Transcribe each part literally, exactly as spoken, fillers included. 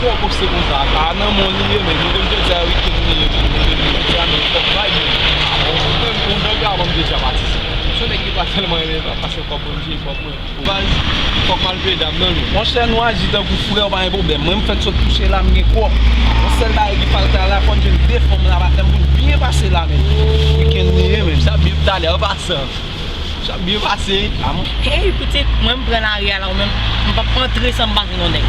Twò poste konsa. A, nan men w li ye, men. Mwen menm jodi a, weekend li ye, men. Mwen menm, jodi a, men, fòk bay, men. A, bon, mwen menm, yon nèg avan m deja patisipe. Se yon nèg ki pa tèlman renmen pa, paske kòb mwen, m jere kòb mwen. Baz, fòk m al peye dam nan, non. Monchè, nou aji tankou frè, pa gen pwoblèm. Mwen, m fèk sot kouche la, m gen kòb. Yon sèl bagay ki fatal la, fò n jwenn de fanm la, batèm pou n byen pase la, men. Weekend li ye, men. Sa byen talè, an pasan. Sa byen pase. A, mwen. Hey, pitit, mwen, m pran lari a la, ou menm, m p ap antre san m pa jwenn yon nèg.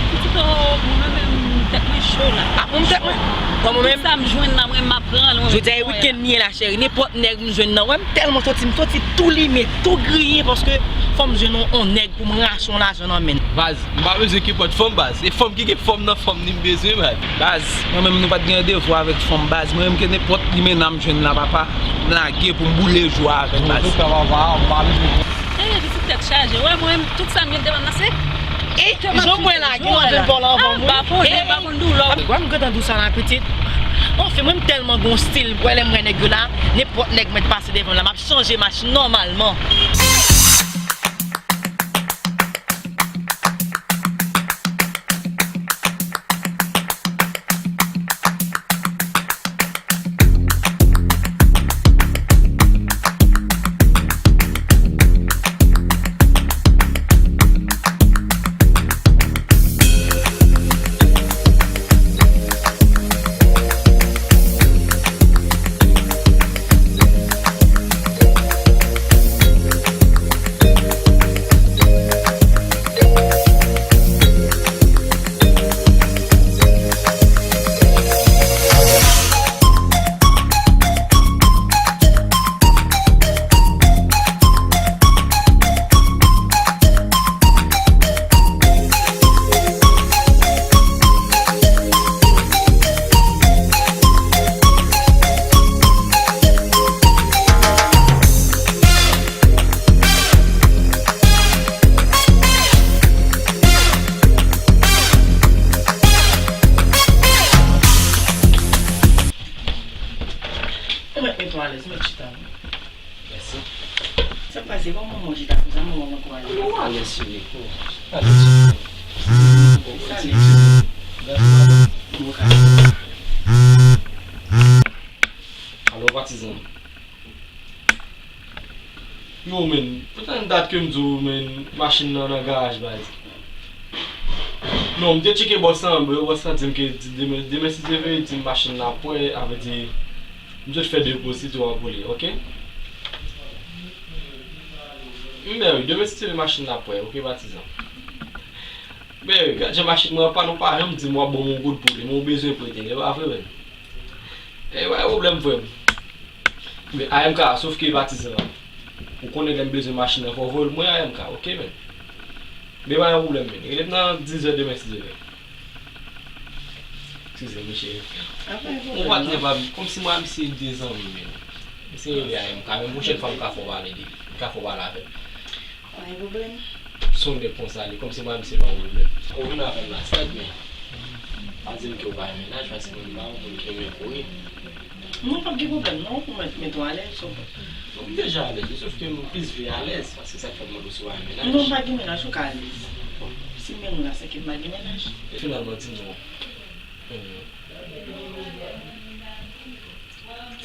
Pitit, oh, mwen menm, tèt mwen cho la. A, mwen, tèt mwen. Kòman menm? Tout sa m jwenn la, mwen, m ap pran l, mwen. Jodi a, e weekend li ye la, cheri. Nenpòt nèg m jwenn nan, wè, m tèlman soti, m soti tou limen, tou griyen, paske fò m jwenn yon, yon nèg pou m rache yon lajan nan men l. Baz, m pa bezwen kenpòt fanm, baz. Se fanm ki gen fanm nan fanm ni m bezwen, baz. Baz, mwen menm nou pa t gen randevou avèk fanm, baz. Mwen menm ke nenpòt limena m jwenn la, papa, m lage pou m boule jou a avè l, baz. Antouka, papa, m pa bezwen. Ey, pitit tèt chaje. Wè, mwen menm, tout sa m gen devan m nan se. Ey, jan w pran lage, w antre l vòlè anvan mwen. Ba konnen, ba konn doulè. Wè, m gentan di w sa la, pitit. Anfen, mwen, m tèlman gon stil, wè, lè m wè nèg yo la, nenpòt nèg mèt pase devan m la, m ap chanje machin nòmalman. Ou mèt mete w alèz, mèt chita non. Mèsi. Sa k pase? Kòman manman w chita konsa? Manman w ankouraje w? Alèz cheri. Alèz cheri. Sa li. Alo, patizan. Yo, men, poutan dat ke m di w, men, machin nan nan garaj, baz. Non, m te tcheke bòs lan, bò, bòs lan di m ke di-, demen, demen si Dye vle, di m machin nan ap prè, sa vle di, m sot fè depo sitwon an pou li, oke? Men wi, demen si Dye vle, machin nan ap prè, oke, patizan? Men wi, gad jan machin mwen an pa, nou pa janm di m w ap ban m yon goud pou li, men w bezwen prete l, e pa vre, men? E pa gen pwoblèm, frè m. Men A M K, sòf ke patizan an. Ou konnen lè m bezwen machin nan, fò w voye l mwen A M K, oke, men. Men pa gen pwoblèm, men. Rele m nan dizè demen, si Dye vle. Eskize m, wi, cheri. Yon patnè pa m, kòmsi mwen ak misye de zanmi, men. Misye rele A M K, men pwochèn fwa m ka fè w pale de li. M ka fè w pale avè l. Pa gen pwoblèm. Se yon nèg konsa li, kòmsi mwen ak misye pa gen pwoblèm. Ou vin avè m la, sa k gen? Pa di m ke w pa gen mennaj, paske mwen m pa yon moun ki renmen kouri. Non, p ap gen pwoblèm non, pou mwen mete w alèz, so. Non, m deja alèz wi, sòf ke m plis vle alèz, paske sa k fè m mande w si w pa gen mennaj. Non, m pa gen mennaj, ou ka alèz. Si m renmen w la, se ke m pa gen mennaj. E finalman, di m non. Hmm.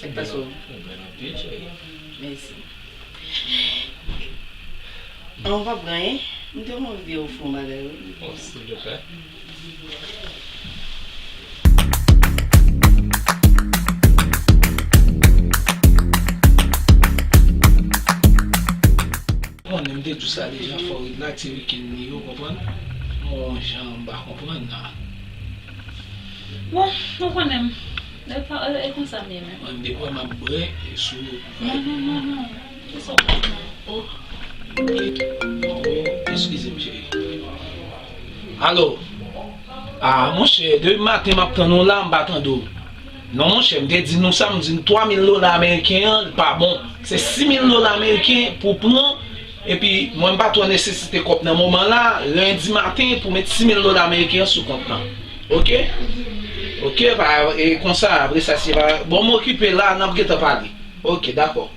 Sa k pase w? Ou bèl anpil, cheri. Mèsi. An, w p ap pran anyen? M te gen anvi ofri w yon bagay, wi. Bon, silvouplè. Konnen m te di w sa deja, fò w rilaks, se wikenn li ye, w konprann? Yon jan m pa konprann la. Bon, nou konnen m. E pa, e, e konsa m ye menm. Mwen, m te kwè m ap bwè sou. Non, non, non, non. Kisa w konprann? Oh. Oh, eskize m, cheri. Alo. Ah, monchè, depi maten m ap tann ou la, m pa tande w. Non, monchè, m te di nou sa, m di nou twa mil dola ameriken an, li pa bon. Se sis mil dola ameriken pou pran, epi mwen, m pa twò nesesite kòb nan moman la, lendi maten pou met sis mil dola ameriken an sou kont lan. Oke? Oke, pa, e konsa, apre sa, se pa, bon, m okipe la, n ap gentan pale. Oke, dakò.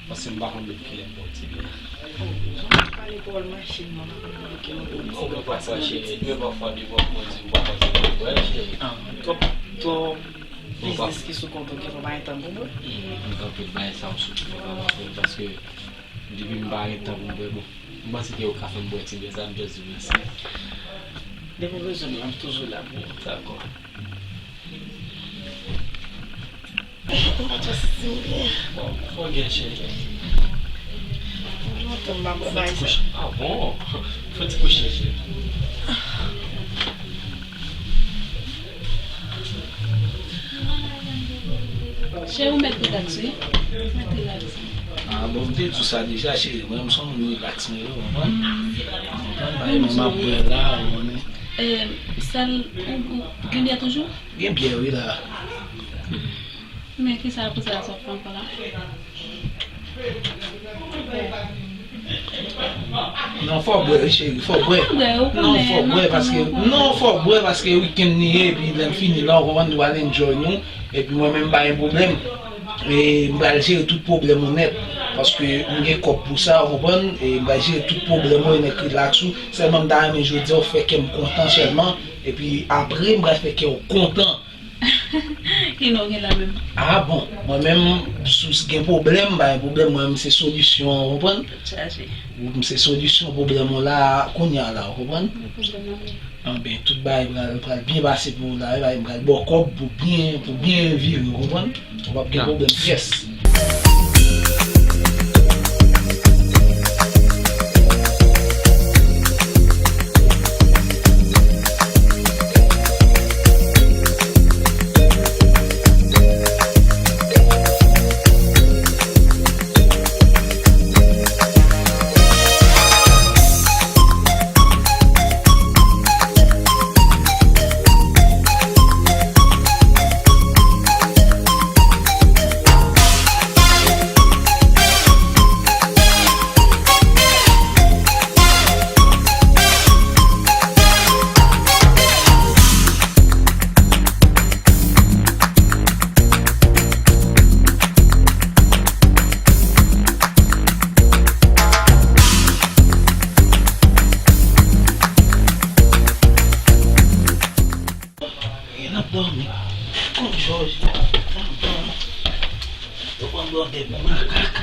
Paske m pa konn lòt kilè m pral di li. Oh, jan w ap pale pawòl machin nan, m pa konn lòt kilè m pral di. Ou pa fache, men pafwa devan m di ou pa fache, ou pa bwè, cheri. Ah, twòp, twòp biznis ki sou kont ou, gen pou pa gen tan pou bwè. M kanpe bay sa ou sou tou, m pa konprann paske depi m pa gen tan pou m bwè, bon, m panse ke ou ka fè m bwè ti vè sa, m just di w mèsi. Depi w bezwen m, m ap toujou la pou ou. Dakò. Ou pa twò santi m byen. Bon, fò gen cheri. Lontan m pa bwè bagay sa. Ah bon? Fò ti kouche cheri. Cheri, ou mèt rilaks, wi. Mèt rilaks. Ah bon, m te di w sa deja, cheri. Mwen, m se yon moun rilaks, mwen, ou konprann? Ou konprann? Bagay mwen, m ap bwè la, ou konnen. Eh, sèl, ou, ou gen byè toujou? Gen byè, wi, la. Men kisa pou sa sòt fè ankò la? Non, fò bwè, wi, cheri, fò bwè. Fò bwè, ou konnen, non, fò bwè, paske, non, fò bwè, paske wikenn li ye, epi lè n fini la, ou konprann, nou al enjoy nou, epi mwen menm, m pa gen pwoblèm. E m pral jere tout pwoblèm ou nèt, paske m gen kòb pou sa, ou konprann, e m pral jere tout pwoblèm ou nèt, rilaks ou, sèlman m ta renmen jodi a ou fè kè m kontan sèlman, epi apre m pral fè kè w kontan. Kilè w gen la menm? Ah bon, mwen menm, si w gen pwoblèm, m pa gen pwoblèm, mwen menm se solisyon an, ou konprann? Tèt chaje. M se solisyon pwoblèm ou la, kounye a la, ou konprann? Gen pwoblèm nan men. Anben, tout bagay pral, pral byen pase pou ou la, wi, m pral ba w kòb pou byen, pou byen vire, ou konprann? Ou p ap gen pwoblèm pyès. E n ap dòmi. Kòm Jòj. Yo pran blòdè pou makak.